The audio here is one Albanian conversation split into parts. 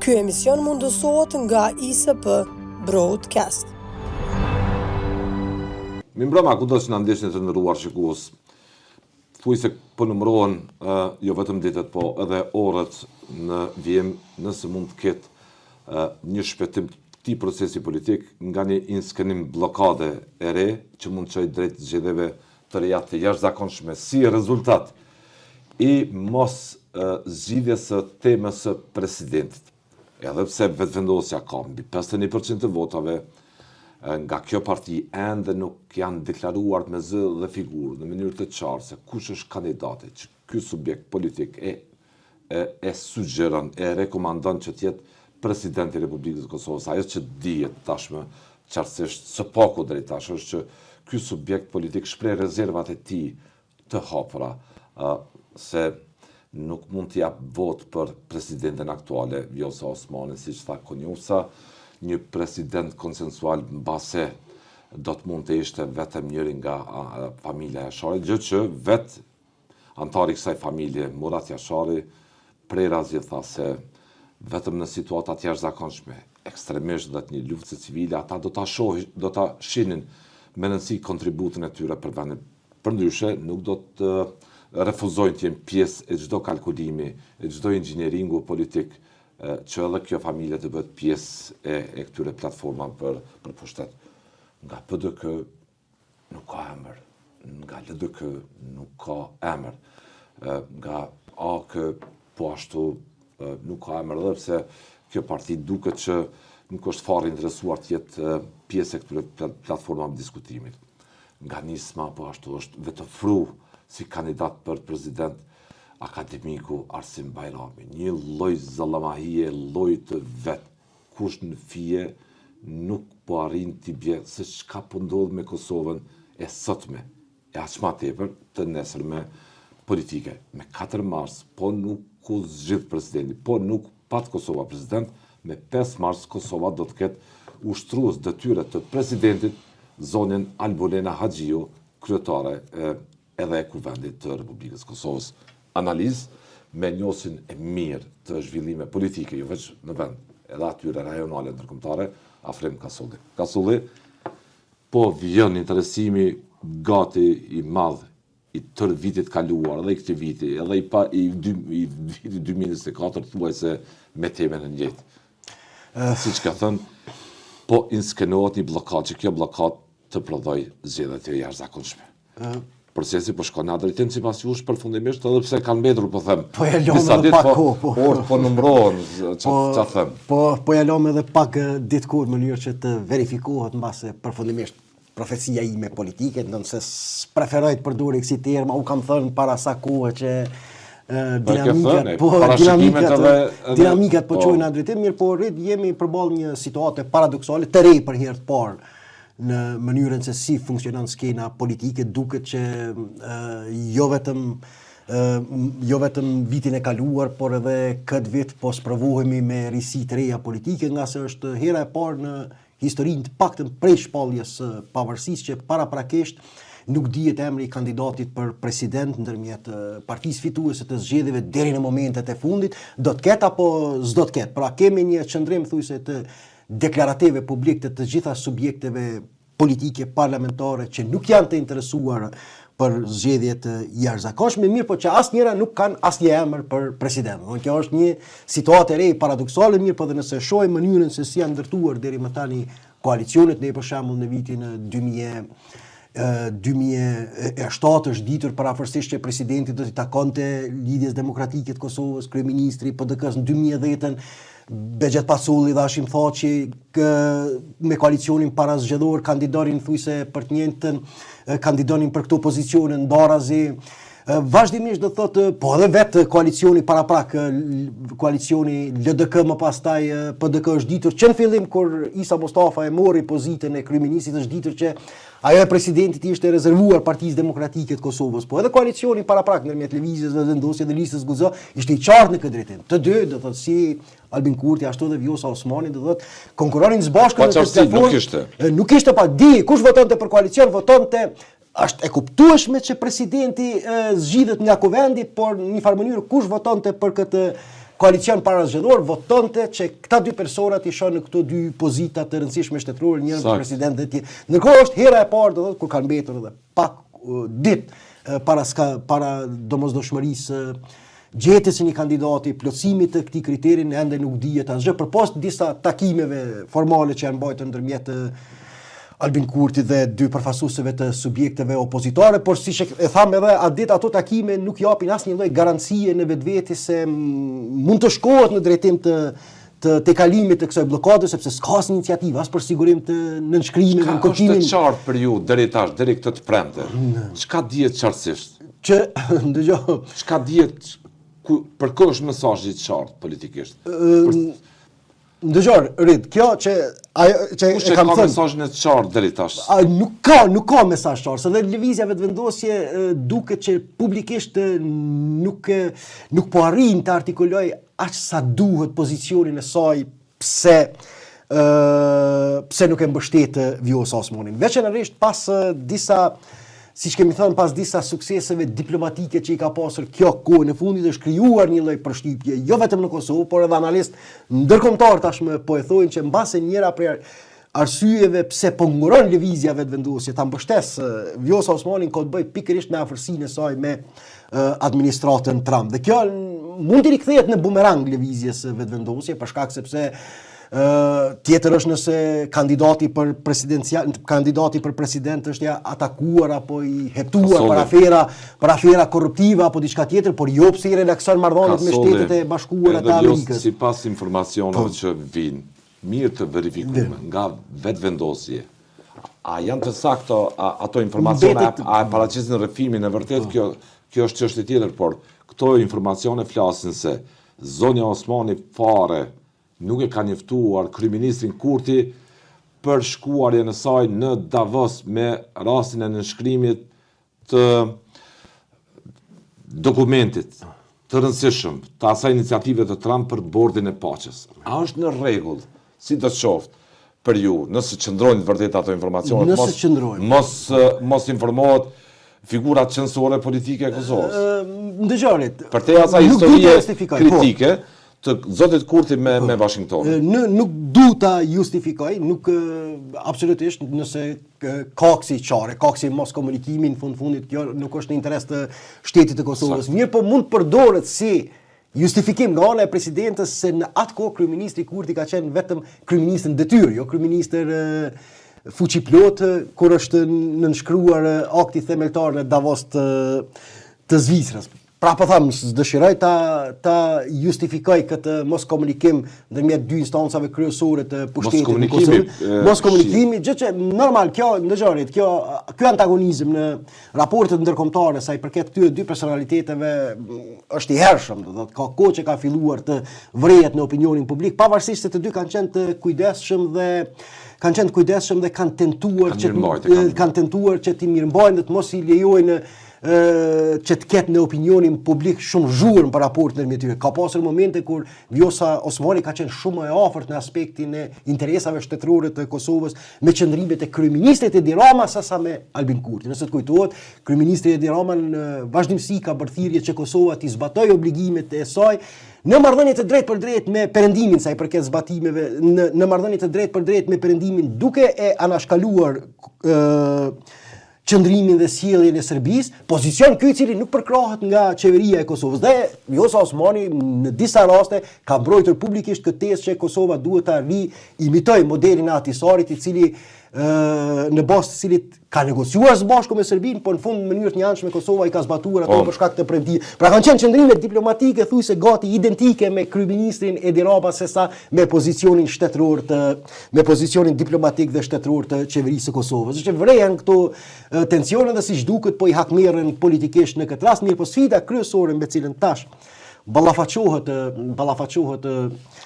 Ky emision mundësohet nga ISP Broadcast. Mirëmbrëma, kudo që na ndiqni të nderuar shikues. Thuajse po numërohen jo vetëm ditët, po edhe orët në vijim nëse mund të ketë një shpëtim të këtij procesi politik nga një inskenim bllokade e re që mund të çojë drejt zgjedhjeve të reja të jashtëzakonshme si rezultat i mos zgjidhjes së temës së presidentit. Edhe pse Vetëvendosja ka mbi 51% të votave, nga kjo parti ende nuk janë deklaruar me zë dhe figurë në mënyrë të qartë se kush është kandidati që ky subjekt politik e e, e sugjeron, e rekomandon që të jetë president i Republikës së Kosovës. Ajo që dihet tashmë qartësisht së paku deri tash është që ky subjekt politik shpreh rezervat e tij të hapura se nuk mund të jap votë për presidenten aktuale Vjosa Osmani, siç tha Konjufca, një president konsensual mbase do të mund të ishte vetëm njëri nga familja Jashari, gjë që vetë anëtari i kësaj familje, Murat Jashari, prerazi tha se vetëm në situata të jashtëzakonshme, ekstremisht dhe të një lufte civile, ata do ta shohin, do ta shihnin me rëndësi kontributin e tyre për vendin. Përndryshe, nuk do të refuzojnë të jenë pjesë e çdo kalkulimi, e çdo inxhinieringu politik që edhe kjo familje të bëhet pjesë e, e këtyre platformave për, për pushtet. Nga PDK nuk ka emër, nga LDK nuk ka emër, nga AAK po ashtu nuk ka emër edhe pse kjo parti duket që nuk është fare interesuar të jetë pjesë e këtyre platformave diskutimit. Nga Nisma po ashtu është vetëofru si kandidat për president akademiku Arsim Bajrami. Një lloj zallamahie, lloj të vet, kush në fije nuk po arrin t'i bje se çka po ndodh me Kosovën e sotme, e aq ma tepër të nesërme politike. Me 4 mars, po nuk u zgjidh presidenti, po nuk pat Kosova president, me 5 mars Kosova do të ketë ushtrues detyre të presidentit zonjën Albulena Haxhiu, kryetare edhe e Kuvendit të Republikës së Kosovës. Analizë me njohësin e mirë të zhvillimeve politike, jo veç në vend, edhe atyre rajonale ndërkombëtare, Afrim Kasolli. Kasolli, po vjen interesimi gati i madh i tërë vitit kaluar, edhe i këtij viti, edhe i, pa, i, dy, i vitit 2024, thuajse me temën e njëjtë. Siç ka thënë, po inskenohet një bllokadë, që kjo bllokadë të prodhojë zgjedhje të jashtëzakonshme. Procesi po shkon në atë drejtim sipas jush përfundimisht, edhe pse kanë mbetur, po them. Po e lëmë edhe pak po, kohë, po. Orët po numërohen, ça po, ça them. Po po ja lëmë edhe pak ditë kohë në mënyrë që të verifikohet mbase përfundimisht profecia ime politike, ndonëse preferoj të përdori kësi terma, u kam thënë para sa kohë që po dinamikat, po dinamikat, edhe, edhe, dinamikat po, po çojnë në drejtim, mirëpo rrit jemi përballë një situate paradoksale të re për herë të parë në mënyrën se si funksionon skena politike, duket që jo vetëm jo vetëm vitin e kaluar, por edhe këtë vit po sprovohemi me risi të reja politike, ngase është hera e parë në historinë të paktën prej shpalljes së pavarësisë që paraprakisht nuk dihet emri i kandidatit për president ndërmjet partisë fituese të zgjedhjeve deri në momentet e fundit, do të ketë apo s'do të ketë. Pra kemi një qëndrim thujse të deklarative publik të të gjitha subjekteve politike parlamentare që nuk janë të interesuar për zgjedhje të jashtëzakonshme, mirëpo që asnjëra nuk kanë asnjë emër për president. Dhe kjo është një situatë e re paradoksale, mirëpo dhe nëse shohim mënyrën se si janë ndërtuar deri më tani koalicionet, ne për shembull në vitin 2007 është ditur përafërsisht që presidenti do t'i takonte Lidhjes Demokratike të Kosovës, kryeministri PDK-s në 2010-ën, Behgjet Pacolli dhe Hashim Thaçi kë, me koalicionin parazgjedhor kandidonin thujse për të njëjtën kandidonin për këto pozicione ndarazi vazhdimisht do thotë po edhe vetë koalicioni paraprak koalicioni LDK më pastaj PDK është ditur që në fillim kur Isa Mustafa e mori pozitën e kryeministrit është ditur që ajo e presidentit ishte rezervuar Partisë Demokratike të Kosovës, po edhe koalicioni paraprak ndërmjet Lëvizjes Vetëvendosje dhe Listës Guxo ishte i qartë në këtë drejtim. Të dy, do thotë si Albin Kurti ashtu edhe Vjosa Osmani, do thotë konkurronin së bashku në këtë platformë. Nuk ishte. Nuk ishte pa di, kush votonte për koalicion, votonte është e kuptueshme që presidenti zgjidhet nga kuvendi, por në një farë mënyrë kush votonte për këtë koalicion parazgjedhor votonte që këta dy persona t'i shohë në këto dy pozita të rëndësishme shtetërore, njërën për president dhe tjetrën. Ndërkohë është hera e parë, do thotë, kur kanë mbetur edhe pak ditë para ska, para domosdoshmërisë së gjetjes së një kandidati, plotësimit të këtij kriteri ende nuk dihet asgjë, përpos disa takimeve formale që janë mbajtur ndërmjet Albin Kurti dhe dy përfaqësuesve të subjekteve opozitare, por siç e thamë edhe atë ditë ato takime nuk japin asnjë lloj garancie në vetvete se mund të shkohet në drejtim të të tejkalimit të kësaj bllokade sepse s'ka asnjë iniciativë as për sigurim të nënshkrimeve në kërkimin. Çka është e qartë për ju deri tash, deri këtë të premte? Çka dihet qartësisht? Që ndëgjo. Çka dihet ku për kë është mesazhi i qartë politikisht? Për... Ndëgjo, Rid, kjo që ajo që Kush e kam thënë mesazhin e qartë deri tash? A, nuk ka, nuk ka mesazh qartë, se dhe Lëvizja Vetëvendosje duket që publikisht nuk nuk po arrin të artikulojë aq sa duhet pozicionin e saj pse ë pse nuk e mbështet Vjosa Osmanin. Veçanërisht pas disa siç kemi thënë pas disa sukseseve diplomatike që i ka pasur kjo kohën e fundit është krijuar një lloj përshtypje, jo vetëm në Kosovë, por edhe analistë ndërkombëtarë tashmë po e thonë që mbase njëra prej arsyeve pse po nguron lëvizja Vetëvendosje ta mbështesë Vjosa Osmanin ka të bëjë pikërisht me afërsinë e saj me administratën Trump. Dhe kjo mund t'i rikthehet në bumerang lëvizjes Vetëvendosje për shkak sepse ë tjetër është nëse kandidati për presidencial kandidati për president është i atakuar apo i hetuar për afera për afera korruptive apo diçka tjetër, por jo pse i relakson marrëdhëniet me Shtetet e Bashkuara të Amerikës. Sipas informacioneve po. që vijnë, mirë të verifikume nga Vetëvendosje. A janë të sakta ato informacione, a e paraqesin rrëfimin e vërtetë, po. kjo kjo është çështje tjetër, por këto informacione flasin se zonja Osmani fare nuk e ka njoftuar kryeministrin Kurti për shkuarjen e saj në Davos me rastin e nënshkrimit të dokumentit të rëndësishëm të asaj iniciative të Trump për bordin e paqes. A është në rregull, sido qoftë, për ju, nëse qëndrojnë të vërteta ato informacione, nëse mos, qëndrojnë. Mos, mos informohet figura qenësore politike e Kosovës. Ndëgjoni. Përtej asaj historie po. kritike, të zotit Kurti me me Washingtonin. Në nuk du ta justifikoj, nuk absolutisht nëse ka kësi çare, ka kësi moskomunikimi në fund fundit kjo nuk është në interes të shtetit të Kosovës. Mirëpo mund të përdoret si justifikim nga ana e presidentes se në atë kohë kryeministri Kurti ka qenë vetëm kryeministër në detyrë, jo kryeministër fuqiplotë kur është nënshkruar akti themeltar në Davos të të Zvicrës. Pra po them, s'dëshiroj ta ta justifikoj këtë moskomunikim ndërmjet dy instancave kryesore të pushtetit në Kosovë. Moskomunikimi, gjë që normal kjo ndëgjoni, kjo ky antagonizëm në raportet ndërkombëtare sa i përket këtyre dy personaliteteve është i hershëm, do të thotë ka kohë që ka filluar të vërehet në opinionin publik, pavarësisht se të dy kanë qenë të kujdesshëm dhe kanë qenë të kujdesshëm dhe kanë tentuar që kanë tentuar që t'i mirëmbajnë dhe të mos i lejojnë që të ketë në opinionin publik shumë zhurmë për raportin ndërmjet tyre. Ka pasur momente kur Vjosa Osmani ka qenë shumë më e afërt në aspektin e interesave shtetërore të Kosovës me qëndrimet e kryeministrit Edi Rama sesa me Albin Kurti. Nëse të kujtohet, kryeministri Edi Rama në vazhdimësi ka bërë thirrje që Kosova t'i zbatojë obligimet e saj në marrëdhënie të drejtpërdrejtë me Perëndimin sa i përket zbatimeve në në marrëdhënie të drejtpërdrejtë me Perëndimin duke e anashkaluar ë qëndrimin dhe sjelljen e Serbisë, pozicion ky i cili nuk përkrahet nga qeveria e Kosovës. Dhe Vjosa Osmani në disa raste ka mbrojtur publikisht këtë tezë që Kosova duhet ta ri-imitojë modelin e Ahtisarit, i cili ë në bazë të cilit ka negociuar së bashku me Serbinë, por në fund në mënyrë të njëanshme Kosova i ka zbatuar ato po. për shkak të premtimit. Pra kanë qenë qëndrime diplomatike thuajse gati identike me kryeministrin Edi Rama sesa me pozicionin shtetëror të me pozicionin diplomatik dhe shtetëror të qeverisë së Kosovës. Që vërehen këto tensione dhe siç duket po i hakmerren politikisht në këtë rast, mirëpo sfida kryesore me cilën tash ballafaqohet ballafaqohet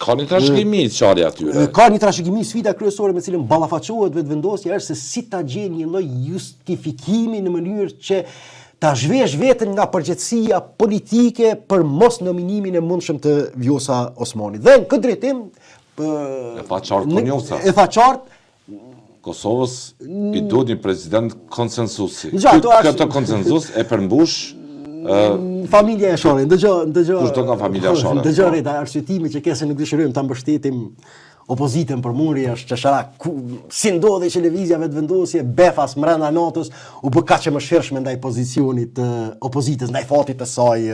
ka një trashëgimi çarja atyre. Ka një trashëgimi sfida kryesore me cilën ballafaqohet vetëvendosja është se si ta gjejë një lloj justifikimi në mënyrë që ta zhvesh veten nga përgjegjësia politike për mos nominimin e mundshëm të Vjosa Osmanit. Dhe në këtë drejtim E tha qartë Konjufca. E tha qartë. Kosovës i duhet një president konsensusi. Këtë konsensus e përmbush. Familja Jashari, ndëgjo, ndëgjo. Kush do nga familja Jashari? Ndëgjo po. Rita, arsyetimi që ke se nuk dëshirojmë ta mbështetim opozitën për muri është qesharak. Ku, si ndodhi që lëvizja Vetëvendosje befas mrenda natës u bë kaq e mëshirshme ndaj pozicionit të opozitës, ndaj fatit të saj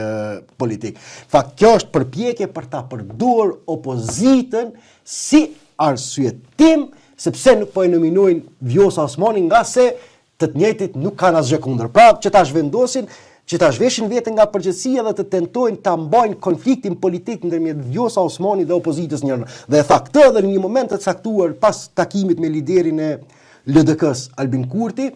politik. Në fakt, kjo është përpjekje për ta përdorur opozitën si arsyetim sepse nuk po e nominojnë Vjosa Osmanin ngase të të njëjtit nuk kanë asgjë kundër. Pra, që ta zhvendosin, që ta zhveshin veten nga përgjegjësia dhe të tentojnë ta mbajnë konfliktin politik ndërmjet Vjosa Osmanit dhe opozitës njërën. Dhe e tha këtë edhe në një moment të caktuar pas takimit me liderin e LDK-së, Albin Kurti,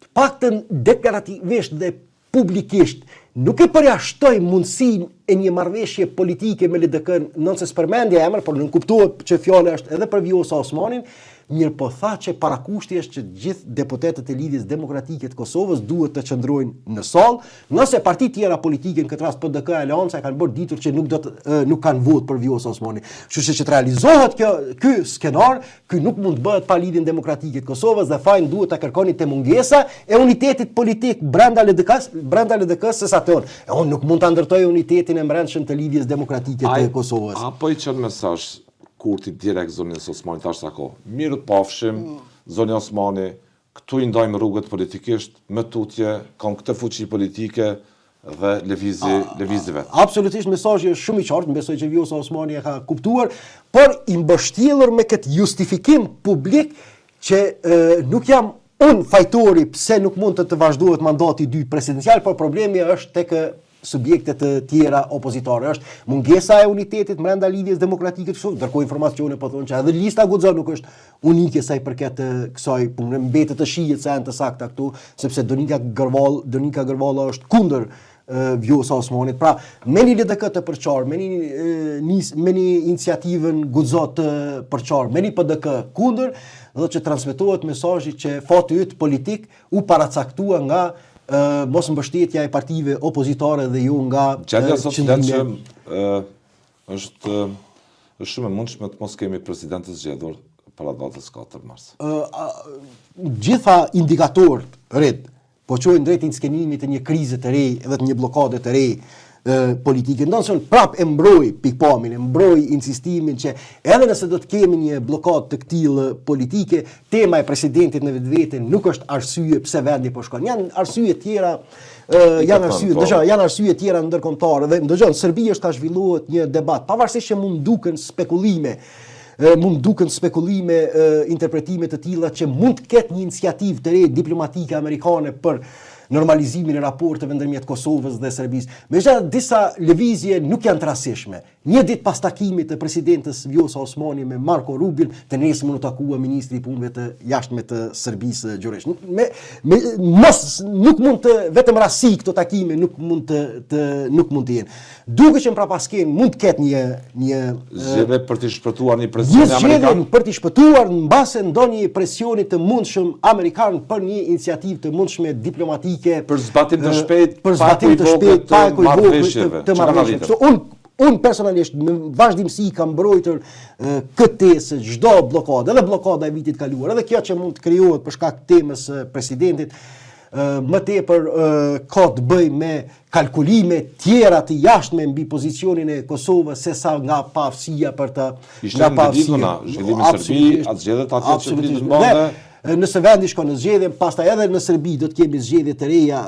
të paktën deklarativisht dhe publikisht nuk e përjashtoi mundësinë e një marrëveshje politike me LDK-n, ndonëse s'përmendi emër, por nënkuptohet që fjala është edhe për Vjosa Osmanin, mirëpo tha që parakushti është që gjithë deputetët e Lidhjes Demokratike të Kosovës duhet të qëndrojnë në sallë, ndonëse partitë tjera politike në këtë rast PDK e Aleanca e kanë bërë ditur që nuk do të nuk kanë votë për Vjosa Osmanin. Kështu që që të realizohet kjo ky skenar, Ky nuk mund të bëhet pa Lidhjen Demokratike të Kosovës dhe fajin duhet ta kërkoni te mungesa e unitetit politik brenda LDK-së, brenda LDK-së sesa te unë. E unë nuk mund ta ndërtoj unitetin e mbrendshëm të Lidhjes Demokratike të Kosovës. A po i çon mesazh Kurti direkt zonjës Osmani tash sa kohë. Mirupafshim, zonja Osmani, Këtu i ndajmë rrugët politikisht, më tutje, kam këtë fuqi politike dhe lëvizi, lëvizi vetë. Absolutisht mesazhi është shumë i qartë, besoj që Vjosa Osmani e ka kuptuar, por i mbështjellur me këtë justifikim publik që e, nuk jam unë fajtori pse nuk mund të të vazhdohet mandati i dytë presidencial, por problemi është tek subjekte të tjera opozitare. Është mungesa e unitetit brenda Lidhjes Demokratike të Kosovës, ndërkohë informacione po thonë që edhe lista Guxo nuk është unike sa i përket kësaj pune. Mbetet të shihet sa janë të sakta këtu, sepse Donika Gërvall, Donika Gërvalla është kundër Vjosa Osmanit. Pra, me një LDK të përçarë, me një nis, me një iniciativën Guxo të përçarë, me një PDK kundër, do që transmetohet mesazhi që fati yt politik u paracaktua nga mosmbështetja e partive opozitare dhe jo nga Gjendja sot flet që është është shumë e mundshme të mos kemi president të zgjedhur para datës 4 mars. Gjitha indikatorët red po çojnë drejt inskenimit të një krize të re dhe të një bllokade të re politike. Ndonëse unë prap e mbroj pikëpamjen, e mbroj insistimin që edhe nëse do të kemi një bllokadë të këtillë politike, tema e presidentit në vetvete nuk është arsye pse vendi po shkon. Janë arsye tjera, janë arsye, po. dëgjo, janë arsye tjera ndërkombëtare dhe dëgjo, në Serbi është ka zhvillohet një debat, pavarësisht që mund duken spekulime, mund duken spekulime, interpretime të tilla që mund të ketë një iniciativë të re diplomatike amerikane për normalizimin e raporteve ndërmjet Kosovës dhe Serbisë. Megjithatë, disa lëvizje nuk janë të rastësishme. Një ditë pas takimit të presidentes Vjosa Osmani me Marko Rubion, të nesërmen u takua ministri i Punëve të Jashtme të Serbisë Gjuriq. Me, me mos nuk mund të vetëm rastësi këto takime nuk mund të, të nuk mund të jenë. Duket që në prapaskenë mund të ketë një një zgjedhje për të shpëtuar një presioni amerikan. Një zgjedhje për të shpëtuar mbase ndonjë presioni të mundshëm amerikan për një iniciativë të mundshme diplomatike për zbatim të shpejtë, për zbatim të shpejtë pa ekuivokë të, të marrëveshjeve. Kështu unë unë personalisht në vazhdimësi kam mbrojtur këtë tezë se çdo bllokadë, edhe bllokada e vitit kaluar, edhe kjo që mund të krijohet për shkak të temës së presidentit, më tepër ka të bëjë me kalkulime tjera të jashtme mbi pozicionin e Kosovës se sa nga paaftësia për të nga paaftësia. Zhvillimi në Serbi, atë zgjedhjet atje që pritet të mbahen. Nëse vendi shkon në zgjedhje, pastaj edhe në Serbi do të kemi zgjedhje të reja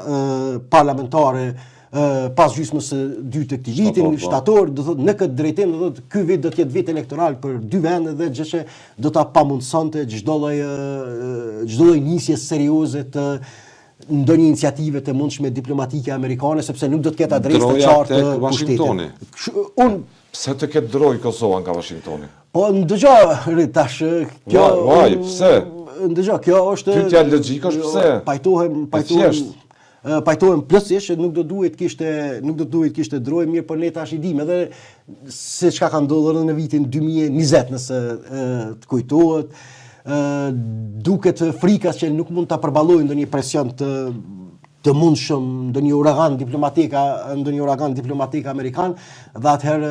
parlamentare pas gjysmës së dytë të këtij viti, në po. shtator, do thotë në këtë drejtim, do thotë ky vit do të jetë vit elektoral për dy vende dhe gjë që do ta pamundësonte çdo lloj çdo lloj nisje serioze të ndonjë iniciative të mundshme diplomatike amerikane sepse nuk do të ketë adresë të qartë të pushtetit. Unë pse të ketë drojë Kosova nga Washingtoni? Po ndëgjo, tash kjo Vaj, pse? Ndëgjo, kjo është Pyetja logjike është pse? Pajtohem, pajtohem. Pajtohem plotësisht që nuk do duhet të kishte nuk do duhet të kishte drojë, mirëpo ne tash i dimë edhe se çka ka ndodhur edhe në vitin 2020 nëse të kujtohet duket frika që nuk mund ta përballojnë ndonjë presion të të mundshëm, ndonjë uragan diplomatik, ndonjë uragan diplomatik amerikan dhe atëherë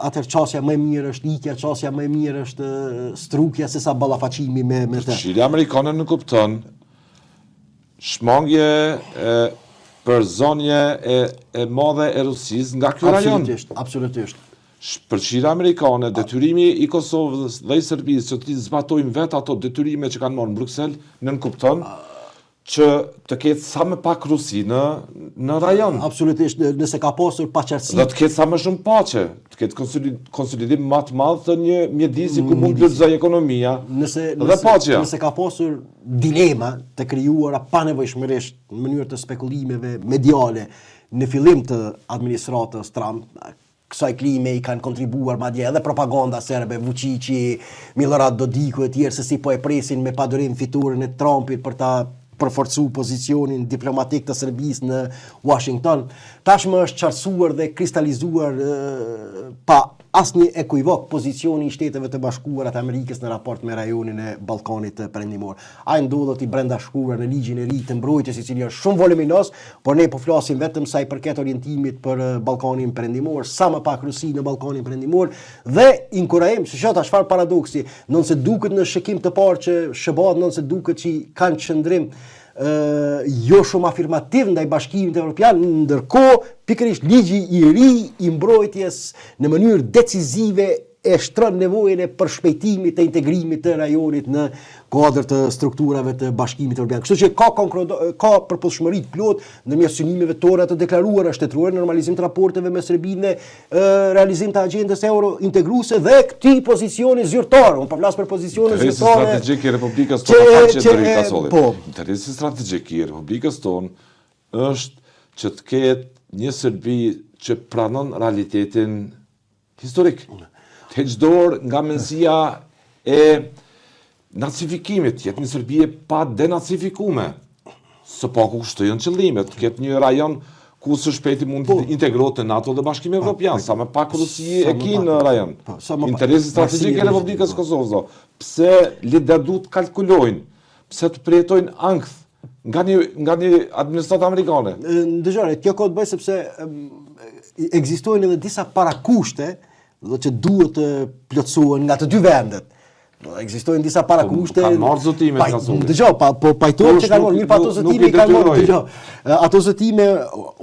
atëherë qasja më e mirë është ikja, qasja më e mirë është strukja se sa ballafaqimi me me të. Përfshirja amerikane nënkupton shmangje e. Përzënie e e madhe e Rusisë nga ky rajon. Absolutisht, absolutisht. Përfshirja amerikane, detyrimi i Kosovës dhe i Serbisë që t'i zbatojnë vetë ato detyrime që kanë marrë në Bruksel, nënkupton që të ketë sa më pak Rusi në në rajon. Absolutisht, nëse ka pasur paqartësi. Dhe të ketë sa më shumë paqe, të ketë konsolidim më të madh të një mjedisi ku mund të lulëzojë ekonomia nëse, dhe paqja. Nëse ka pasur dilema të krijuara panevojshmërisht në mënyrë të spekulimeve mediale në fillim të administratës Trump, kësaj klime i kanë kontribuar madje edhe propaganda serbe, Vuçiqi, Millorad Dodiku e tjerë se si po e presin me padurim fitoren e Trumpit për ta përforcu pozicionin diplomatik të Serbisë në Washington. Tashmë është qartësuar dhe kristalizuar pa asnjë ekuivok pozicioni i Shteteve të Bashkuara të Amerikës në raport me rajonin e Ballkanit Perëndimor. Ai ndodhet i brendashkruar në ligjin e ri të mbrojtjes, i cili është shumë voluminoz, por ne po flasim vetëm sa i përket orientimit për Ballkanin Perëndimor, sa më pak Rusi në Ballkanin Perëndimor dhe inkurajim, se tash çfarë paradoksi, ndonëse duket në shikim të parë që SHBA-t ndonëse duket që kanë qëndrim jo shumë afirmativ ndaj Bashkimit Evropian, ndërkohë pikërisht ligji i ri i mbrojtjes në mënyrë decizive e shtron nevojën e përshpejtimit të integrimit të rajonit në kuadër të strukturave të Bashkimit Evropian. Kështu që ka ka përputhshmëri të plotë ndërmjet synimeve tona të deklaruara shtetërore, normalizim të raporteve me Serbinë dhe realizim të agjendës euro-integruese dhe këtij pozicioni zyrtar. Unë po flas për pozicionin zyrtar. Interesi strategjik i Republikës tonë, fal që të Kasolli. Po. Interesi strategjik i Republikës tonë është që të ketë një Serbi që pranon realitetin historik. Të heqë dorë nga mendësia e nacifikimit, të jetë një Serbi e padenacifikume. Së paku kështu janë qëllimet, të ketë një rajon ku së shpejti mund të po. integrohet në NATO dhe Bashkimin po. Evropian, sa më pak Rusi e Kinë në rajon. Po, Interesi strategjik i Republikës së Kosovës, pse liderët duhet të kalkulojnë, pse të përjetojnë ankth nga një nga një administratë amerikane? Ndëgjoni, kjo ka të bëjë sepse ekzistojnë edhe disa parakushte do që duhet të plotësohen nga të dy vendet. Do ekzistojnë disa po, parakushte. Kanë marrë zotime nga Zoti. Dëgjo, pa po pajtohem që kanë marrë, mirë pa ato zotime i kanë marrë, dëgjo. Ato zotime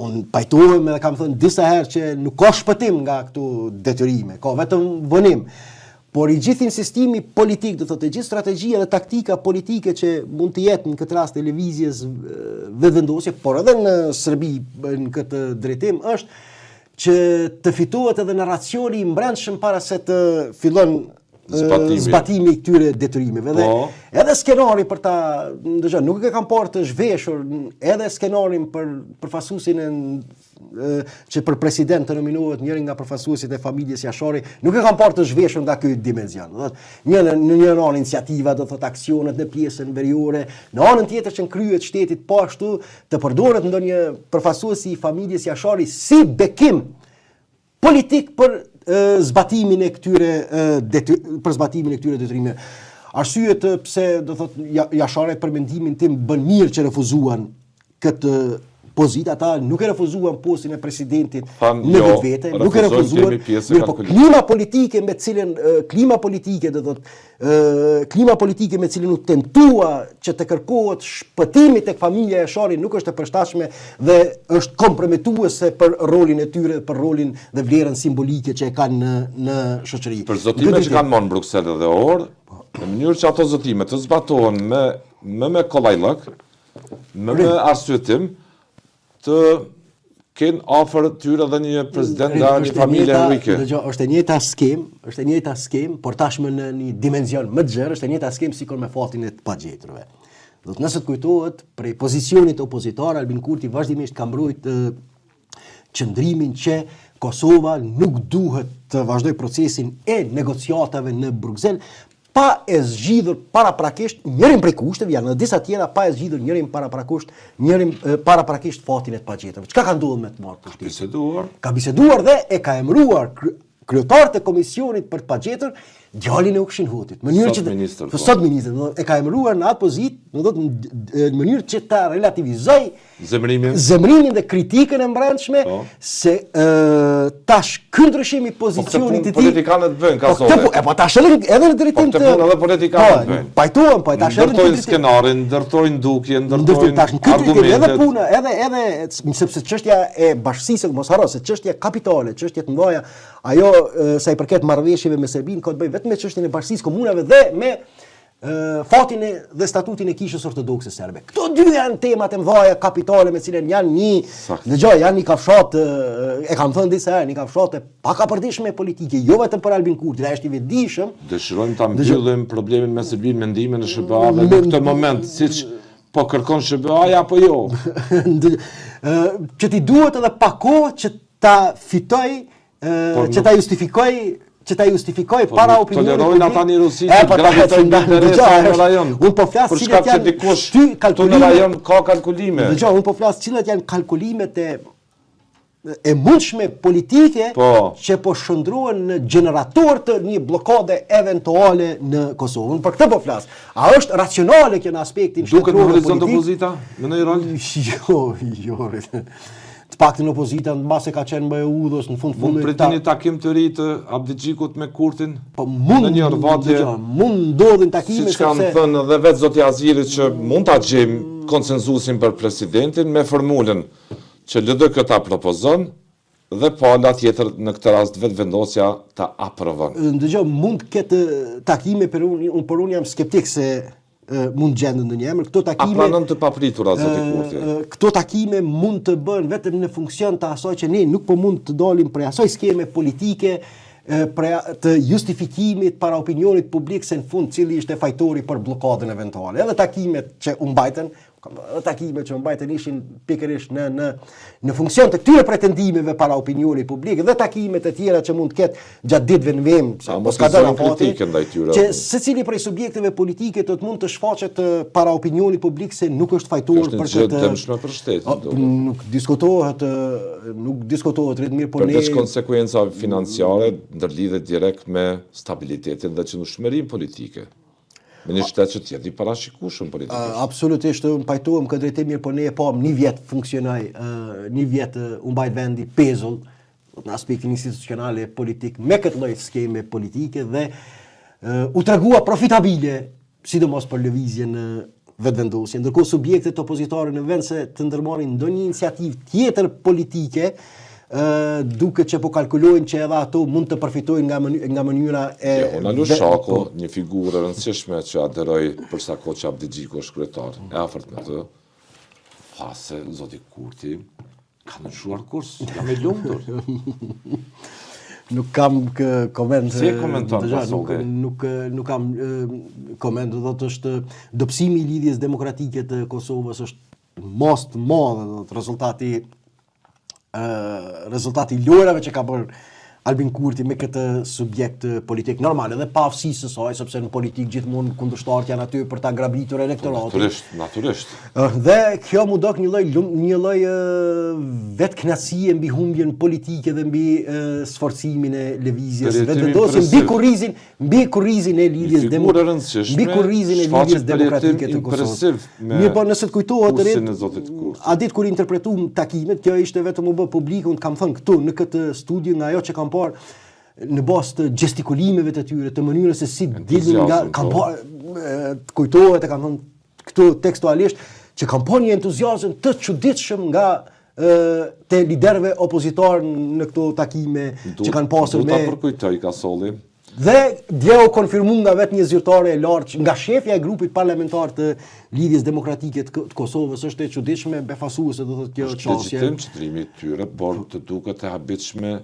un pajtohem edhe kam thënë disa herë që nuk ka shpëtim nga këto detyrime, ka vetëm vonim. Por i gjithë insistimi politik, do thotë, e gjithë strategjia dhe taktika politike që mund të jetë në këtë rast e lëvizjes Vetëvendosje, por edhe në Serbi në këtë drejtim është që të fitohet edhe narracioni i mbrendshëm para se të fillon zbatimi, zbatimi i këtyre detyrimeve. Dhe po. edhe skenari për ta, ndëgjo, nuk e kam parë të zhveshur edhe skenarin për përfaqësuesin e që për president të nominohet njëri nga përfaqësuesit e familjes Jashari, nuk e kam parë të zhveshur nga ky dimension. Do thotë, një në në një anë iniciativa, do thotë aksionet në pjesën veriore, në anën tjetër që në krye të shtetit po ashtu të përdoret ndonjë përfaqësues i familjes Jashari si bekim politik për zbatimin e këtyre dety, për zbatimin e këtyre detyrimeve. Arsyet pse do thot Jasharët për mendimin tim bën mirë që refuzuan këtë pozitë, ata nuk e refuzuan postin e presidentit Than, në jo, vetvete, nuk e refuzuan. Mirëpo klima politike me cilën klima politike do thot klima politike me cilën u tentua që të kërkohet shpëtimi tek familja Jashari nuk është e përshtatshme dhe është komprometuese për rolin e tyre, për rolin dhe vlerën simbolike që e kanë në në shoqëri. Për zotimet që kanë marrë në Bruksel dhe Ohër, në mënyrë që ato zotime të zbatohen me më me kollajllëk, më me arsyetim, të kenë afër tyre dhe një president nga një familje heroike. Dëgjo, është e njëjta skemë, është e njëjta skemë, por tashmë në një dimension më të gjerë, është e njëjta skemë sikur me fatin e të pagjeturve. Do të nëse të kujtohet, prej pozicionit opozitar Albin Kurti vazhdimisht ka mbrojt qëndrimin që Kosova nuk duhet të vazhdojë procesin e negociatave në Bruksel pa e zgjidhur paraprakisht njërin prej kushteve, janë edhe disa tjera pa e zgjidhur njërin paraprakisht, njërin paraprakisht fatin e të pagjeturve. Çka ka ndodhur me të marrë pushtetin? Ka biseduar. Ka biseduar dhe e ka emëruar kryetar të komisionit për të pagjetur. djalin e Ukshin Hotit, në mënyrë që ministër, po sot ministër, do e ka emëruar në atë pozitë, do thotë në mënyrë që ta relativizoj zemërimin, zemërimin dhe kritikën e mbrendshme po. se ë tash ky ndryshim i po, pozicionit të tij politikanët bëjnë ka po, po, e po tash edhe edhe në drejtim po, të po, edhe politikanët po, bëjnë. Pajtuam, po tash edhe në drejtim skenarin, ndërtojnë dukje, ndërtojnë tash në këtë drejtim edhe puna, edhe edhe sepse çështja e bashkësisë, mos harro se çështja kapitale, çështjet e mëdha Ajo sa i përket marrëveshjeve me Serbinë ka të bëjë vetëm me çështjen e bashkësisë komunave dhe me fatin e dhe statutin e kishës ortodokse serbe. Këto dy janë temat e mëdha kapitale me cilën janë një, dëgjoj, janë një kafshatë, e kam thënë disa herë, një kafshatë e pakapërdishme politike, jo vetëm për Albin Kurtin, ai është i vetëdijshëm. Dëshirojmë ta mbyllim problemin me Serbinë me ndihmën e SHBA-ve në këtë moment, siç po kërkon SHBA-ja apo jo? që t'i duhet edhe pak kohë që ta fitoj po, që ta justifikoj që ta justifikoj po, para opinionit publik. Tolerojnë ata një Rusi që po, gravitojnë me interesa në rajon. Unë po flas cilat janë dikush këtu në rajon ka kalkulime. Dëgjoj, unë po flas cilat janë kalkulimet e e mundshme politike po. që po shndërrohen në gjenerator të një bllokade eventuale në Kosovë. Unë për këtë po flas. A është racionale kjo në aspektin shtetëror politik? Duket në horizont opozita me ndonjë rol? Jo, jo. Të paktën opozita mbase ka qenë më e udhës në fund fundit. Mund pritni një takim të ri të Abdixhikut me Kurtin? Po mund në një orvatje. Mund ndodhin takime sepse Siç kanë thënë edhe vetë zoti Haziri që mund ta gjejmë konsensusin për presidentin me formulën që LDK ta propozon dhe pala tjetër në këtë rast Vetëvendosja ta aprovon. Ndëgjo, mund të ketë takime për unë, por unë jam skeptik se mund të gjendet ndonjë emër. Këto takime A pranon të papritura zoti Kurti? Këto takime mund të bëhen vetëm në funksion të asaj që ne nuk po mund të dalim prej asaj skeme politike prej të justifikimit para opinionit publik se në fund cili ishte fajtori për bllokadën eventuale. Edhe takimet që u mbajtën, Edhe takimet që u mbajtën ishin pikërisht në në në funksion të këtyre pretendimeve para opinionit publik dhe takimet e tjera që mund të ketë gjatë ditëve në vijim, se po s'ka dalë afati, ndaj tyre. Që secili prej subjekteve politike do të mund të shfaqet para opinionit publik se nuk është fajtor për këtë. Është një dëmshme për shtetin. Nuk diskutohet, nuk diskutohet rrit mirë, por ne Përveç konsekuencave financiare, ndërlidhet direkt me stabilitetin dhe qëndrueshmërinë politike. Me një shtet që të jetë i parashikueshëm politikisht. Absolutisht, unë pajtohem këtë drejtim mirë, po ne e pamë një vjet funksionoi, një vjet u mbajt vendi pezull në aspektin institucional e politik me këtë lloj skeme politike dhe u tregua profitabile, sidomos për lëvizjen Vetëvendosje. Ndërkohë subjektet opozitare në vend se të ndërmarrin ndonjë iniciativë tjetër politike, ë duket që po kalkulojnë që edhe ato mund të përfitojnë nga mëny, nga mënyra e Jehona Lushaku, po. një figurë e rëndësishme që aderoi për sa kohë që Abdixhiku është kryetar, e afërt me të, tha se zoti Kurti Ka ndryshuar kurs, jam i lumtur. nuk kam kë koment. Si e komenton dëgjo, nuk, nuk nuk kam koment, do thotë është dobësimi i lidhjes demokratike të Kosovës është masë të madhe, do thotë rezultati ë rezultati i lojrave që ka bërë Albin Kurti me këtë subjekt politik normal edhe paaftësisë së saj, sepse në politikë gjithmonë kundërshtarët janë aty për ta grabitur elektoratin. Natyrisht, natyrisht. Dhe kjo m'u dok një lloj një lloj vetëkënaqësie mbi humbjen politike dhe mbi sforcimin e lëvizjes vetëvendosje mbi kurrizin, mbi kurrizin e lidhjes demokratike, mbi kurrizin e lidhjes demokratike të Kosovës. Mirëpo nëse të kujtohet atë ditë kur interpretuam takimet, kjo ishte vetëm u bë publike, unë të kam thënë këtu në këtë studio nga ajo që kam parë në bazë të gestikulimeve të tyre, të mënyrës se si dilnin nga kam po. parë të kujtohet e kam thënë këtu tekstualisht që kam parë një entuziazëm të çuditshëm nga të liderëve opozitarë në këto takime që kanë pasur me... Du ta përkujtoj, Kasolli. Dhe dje u konfirmu nga vetë një zyrtare e lartë, nga shefja e grupit parlamentar të Lidhjes Demokratike të Kosovës, është e çuditshme, befasuese do thotë kjo qasje. Është legjitim qëndrimi i tyre, por të duket e habitshme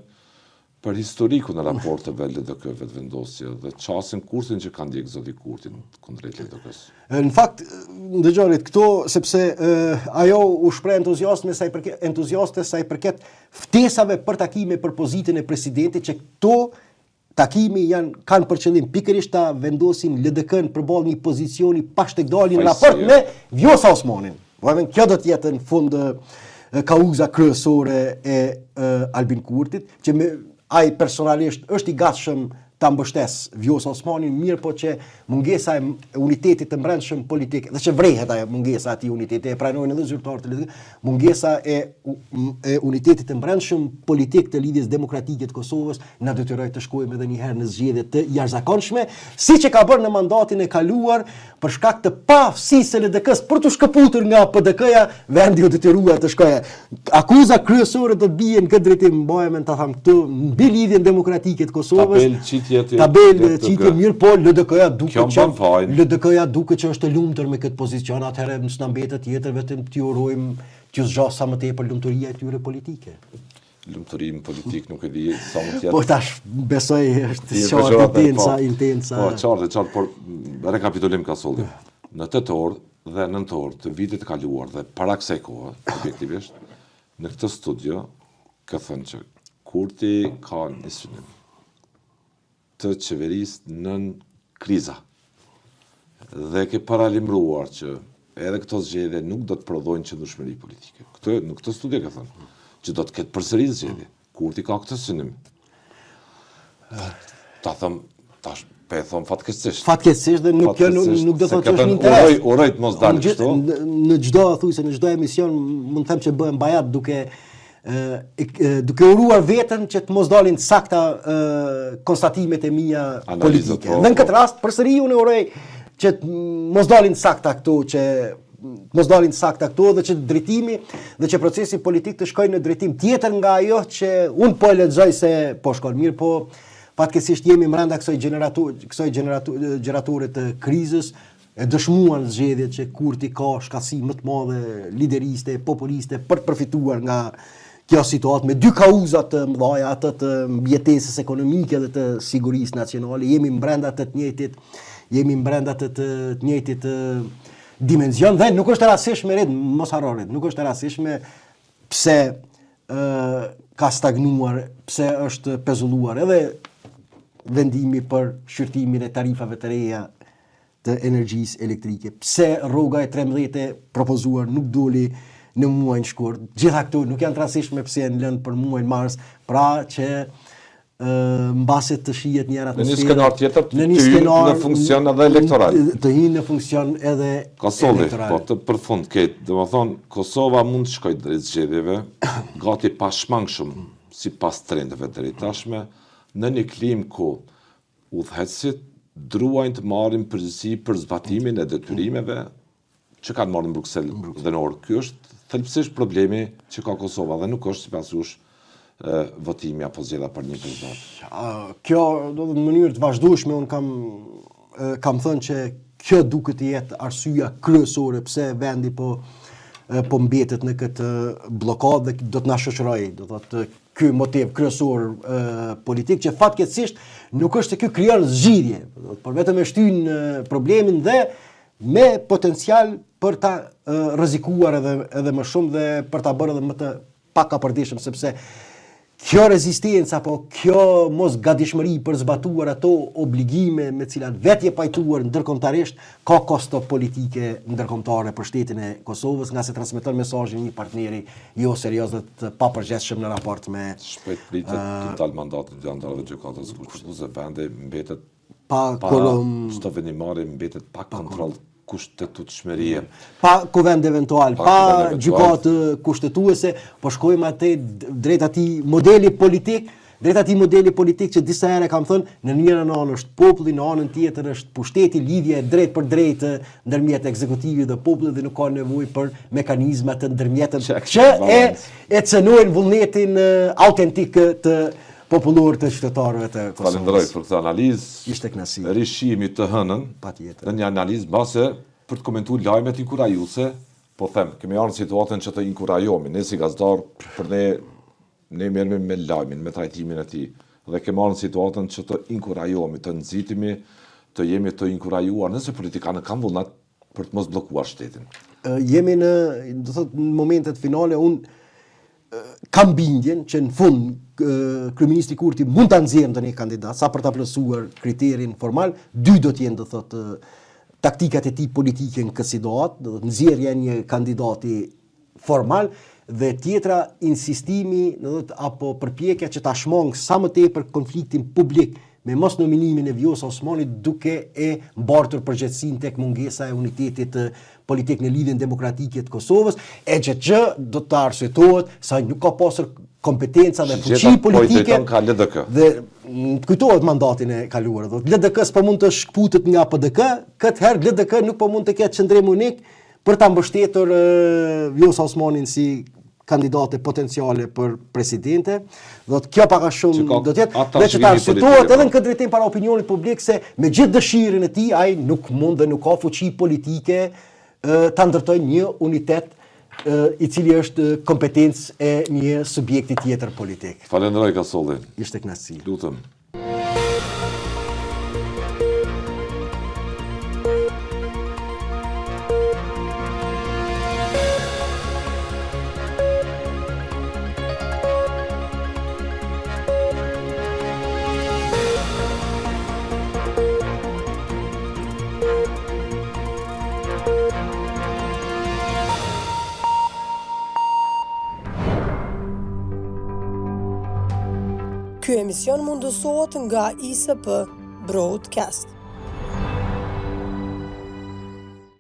për historikun e raporteve LDK Vetëvendosje dhe qasjen kursin që ka ndjek zoti Kurti kundrejt LDK-së. Në fakt, ndëgjoni këto sepse ajo u shpreh entuziast me sa i përket entuziaste sa i përket ftesave për takime për pozitën e presidentit që këto takime janë kanë për qëllim pikërisht ta vendosin LDK-n përballë një pozicioni pa shtegdalje në raport me Vjosa Osmanin. Po edhe kjo do të jetë në fund kauza kryesore e Albin Kurtit, që me ai personalisht është i gatshëm ta mbështesë Vjosa Osmanin, mirëpo që mungesa e unitetit të mbrendshëm politik, dhe që vrehet ajo mungesa e atij uniteti, e pranojnë edhe zyrtarët e LDK, mungesa e, e unitetit të mbrendshëm politik të Lidhjes Demokratike të Kosovës na detyroi të shkojmë edhe një herë në zgjedhje të jashtëzakonshme, siç e ka bërë në mandatin e kaluar, Për shkak të paaftësisë së LDK-së për t'u shkëputur nga PDK-ja, vendi u detyrua të shkojë. Akuza kryesore do të bie në këtë drejtim, mbaje mend ta them këtu, mbi Lidhjen Demokratike të Kosovës. Tabelë qitje të Tabelë qitje mirë, po LDK-ja duket që LDK-ja duket që është e lumtur me këtë pozicion, atëherë s'na mbetet tjetër vetëm t'i urojmë t'ju zgjasë sa më tepër lumturia e tyre politike. Lumturi në politikë nuk e di sa mund të jetë. Po tash besoj është qartë intenca, po, intenca. Po qartë, qartë, por rekapitulim Kasolli. Në tetor dhe nëntor të vitit të kaluar dhe para kësaj kohe, objektivisht, në këtë studio ke thënë që Kurti ka një synim të qeverisë nën kriza. Dhe ke paralajmëruar që edhe këto zgjedhje nuk do të prodhojnë qëndrueshmëri politike. Këtë në këtë studio ke thënë që do të ketë përsëri zgjedhje. Kurti ka këtë synim. Ta them tash po e them fatkeqësisht. Fatkeqësisht dhe nuk kjo nuk, nuk do të thotë që është në interes. Uroj, uroj të mos dalë kështu. Në, në çdo thuajse në çdo emision mund të them që bëhem bajat duke duke uruar veten që të mos dalin të sakta konstatimet e mia politike. Po, dhe në këtë po. rast përsëri unë uroj që të mos dalin të sakta këto që mos dalin të sakta këto dhe që drejtimi dhe që procesi politik të shkojë në drejtim tjetër nga ajo që unë po e lexoj se po shkon mirë, po fatkeqësisht jemi brenda kësaj gjenerator kësaj gjenerator të krizës, E dëshmuan zgjedhjet që Kurti ka shkathtësi më të madhe lideriste, populiste për të përfituar nga kjo situatë me dy kauza të mëdha, atë të mbijetesës ekonomike dhe të sigurisë nacionale. Jemi brenda të të njëjtit, jemi brenda të të njëjtit dimension dhe nuk është e rastësishme Red, mos harro Red, nuk është e rastësishme pse ë ka stagnuar, pse është pezulluar edhe vendimi për shqyrtimin e tarifave të reja të energjisë elektrike, pse rroga e 13 e propozuar nuk doli në muajin shkurt. Gjitha këto nuk janë të rastësishme pse janë lënë për muajin mars, pra që ë mbase të shihet një atmosferë. Në një skenar tjetër të në një skenar në funksion edhe elektoral. Të hyjnë në funksion edhe Kasolli, elektoral. Po të për fund këtë, domethënë Kosova mund të shkojë drejt zgjedhjeve gati pashmangshëm sipas trendeve deri tashme në një klimë ku Udhëheqësit druajnë të marrin përgjegjësi për zbatimin e detyrimeve që kanë marrë në Bruksel dhe në Ohër. Ky është thelbësisht problemi që ka Kosova dhe nuk është sipas jush votimi apo zgjedhja për një president. Kjo, do të në mënyrë të vazhdueshme unë kam kam thënë që kjo duket të jetë arsyeja kryesore pse vendi po po mbetet në këtë bllokadë dhe do të na shoqërojë, do thotë ky motiv kryesor politik që fatkeqësisht nuk është se ky krijon zgjidhje, por vetëm e shtyn problemin dhe me potencial për ta rrezikuar edhe edhe më shumë dhe për ta bërë edhe më të pakapërdishëm sepse kjo rezistencë apo kjo mos gatishmëri për zbatuar ato obligime me cilat vetë je pajtuar ndërkombëtarisht ka kosto politike ndërkombëtare për shtetin e Kosovës, ngase transmeton mesazhin e një partneri jo serioz dhe të papërgjegjshëm në raport me Shpejt pritet të dalë mandati i dy anëtarëve të Gjykatës Kushtetuese, vendi mbetet pa kuorum, çdo vendimmarrje mbetet pa kontroll kushtetutshmërie. Pa kuvend eventual, pa, pa gjykatë kushtetuese, po shkojmë atë drejt atij modeli politik Drejt atij modeli politik që disa herë kam thënë, në njërën anë është populli, në anën tjetër është pushteti, lidhja e drejtpërdrejtë ndërmjet ekzekutivit dhe popullit dhe nuk ka nevojë për mekanizma të ndërmjetëm që e e cenojnë vullnetin autentik të popullor të qytetarëve të Kosovës. Falenderoj për këtë analizë. Ishte kënaqësi. Rishihemi të hënën. Patjetër. Në një analizë mbase për të komentuar lajmet inkurajuese, po them, kemi ardhur në situatën që të inkurajohemi, ne si gazetarë për ne Ne merremi me lajmin, me trajtimin e tij dhe kemi ardhur në situatën që të inkurajohemi, të nxitemi, të jemi të inkurajuar nëse politikanët kanë vullnet për të mos bllokuar shtetin. Jemi në, do thotë, në momentet finale, unë kam bindjen që në fund kryeministri Kurti mund ta nxjerrë ndonjë kandidat sa për ta plotësuar kriterin formal, dy do të jenë do thotë taktikat e tij politike në këtë situatë, do thotë nxjerrja e një kandidati formal dhe tjetra insistimi, do thotë apo përpjekja që ta shmang sa më tepër konfliktin publik me mos nominimin e Vjosa Osmanit duke e mbartur përgjegjësinë tek mungesa e unitetit politik në Lidhjen Demokratike të Kosovës, e që që do të arsyetohet se ai nuk ka pasur kompetenca dhe fuqi po politike. Po ka LDK. Dhe të kujtohet mandatin e kaluar, do LDK s'po mund të shkëputet nga PDK, këtë herë LDK nuk po mund të ketë qëndrim unik për ta mbështetur Vjosa Osmanin si kandidate potenciale për presidente, do të kjo pak a shumë do të jetë dhe që të arsyetohet edhe në këtë drejtim para opinionit publik se me gjithë dëshirën e tij ai nuk mund dhe nuk ka fuqi politike ta ndërtojë një unitet i cili është kompetencë e një subjekti tjetër politik. Falenderoj Kasolli. Ishte kënaqësi. Lutem. Ky emision mundësohet nga ISP Broadcast.